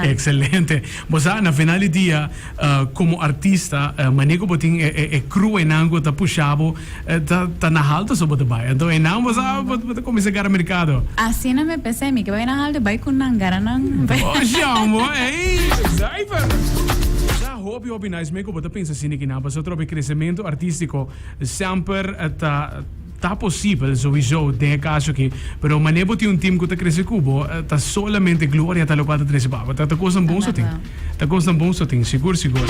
Excelente. Bo sa, na final di dia, como artista, mane cu bo tin e crew einan cu ta pusha bo, ta na halto so bo ta bay. Anto einan bo sa, bo ta cuminsa gara mercado. Asina mi pensé, mi ke bay na halto, bay cu nan, gara nan. Oh, sham bo, ey, zuiver. Bo sa, hopi, hopi nice me cu bo ta pensa asina kinan, pasobra trobe crecemento artistico semper ta. Ta posibel souiso den e caso aki, pero mane bo tin un team cu ta crece cu bo, ta solamente gloria ta locual ta trece pa bo. Ta cosnan bon so tin. Ta cosnan bon so tin, sigur sigur.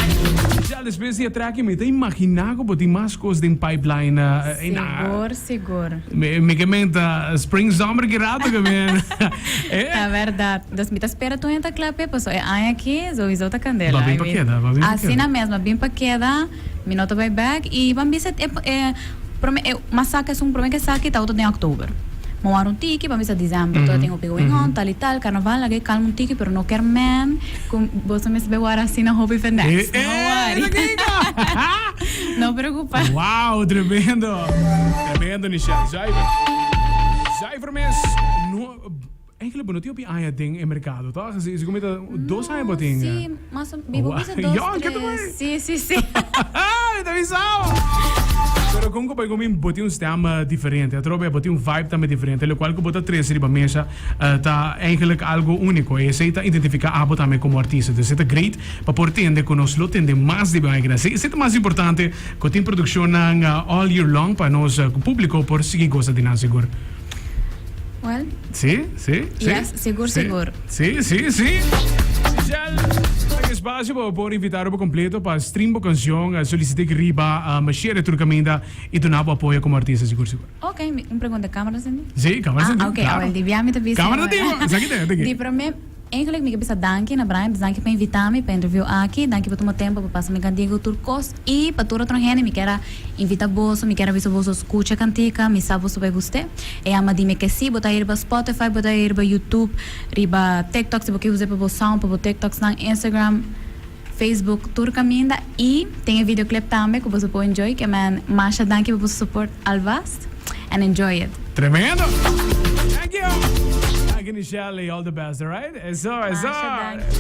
Michelle, despues di e track mi ta imagina cu bo tin mas cos den pipeline. Sigur, sigur. Mi ke men ta spring summer ki rato ke men. Ta berdad. Dus mi ta spera tur hende ta cla p'e, pasobra e aña aki souiso ta candela. Ba bin pa keda, ba bin pa keda. Asina mes, ba bin pa keda. Mi no ta bai bek y ban bisa e prome e masacre esun prome ke esaki tabata den october. Mi wara un tiki ban bisa december todavia tin hopi going on tal y tal carnaval laga e calma un tiki pero no kier men cu boso mester bai wara asina hopi fe next. No worry. No preocupa. Wow tremendo tremendo Nichelle zuiver zuiver mes no Eigenlijk bo no tin hopi aña den e mercado, toch? Si, si como ta dos aña bo tin. Sí, mas o, mi bo bisa dos, Jong, ke ta tres. bay? Sí, sí, sí. Mi ta bisao. Pero con cu bay con mi bo tin un stem diferente. Atrobe bo tin un vibe tambe diferente, locual cu bo ta trece riba mesa ta eigenlijk algo unico. Y esey ta identifica abo tambe como artista. Entonces e ta great pa por tende cu nos lo tende mas di bo aña kina. Esey ta mas importante cu tin produccionnan all year long pa nos publico por sigui goza di nan sigur. Well. Sí, sí, sí. Yes, sigur, sí, sigur. Sí, sí, sí. Michelle, taki espacio pa por invita bo completo pa stream bo cancion, solicite ki riba, um, share tur caminda y duna bo apoyo como artista, sigur, sigur. Ok, un pregunta, camera sentí? Sí, camera Ah, sentí, ok, claro. awel, di bia mi ta bisa. Camera ta tibo, esaki te, esaki. Di prome, eigenlijk mi ke bisa danki na Brian, danki pa invita mi pa interview aki, danki pa tuma tempo pa pasa mi kantiga ku tur kos y pa tur otro hende mi kier a invita boso, mi kier a bisa boso skucha kantika, mi sa boso bai gust'é. E yama Dime Que Si, bo ta riba Spotify, bo ta riba YouTube, riba TikTok si bo ke us'é pa bo sound, pa bo TikToksnan, Instagram, Facebook, tur kaminda y tin e videoclip tambe ku boso por enjoy ke men masha danki pa boso support alvast and enjoy it. Tremendo! Thank you! Danki Nichelle y all the best, alright? Eso, eso! Masha danki.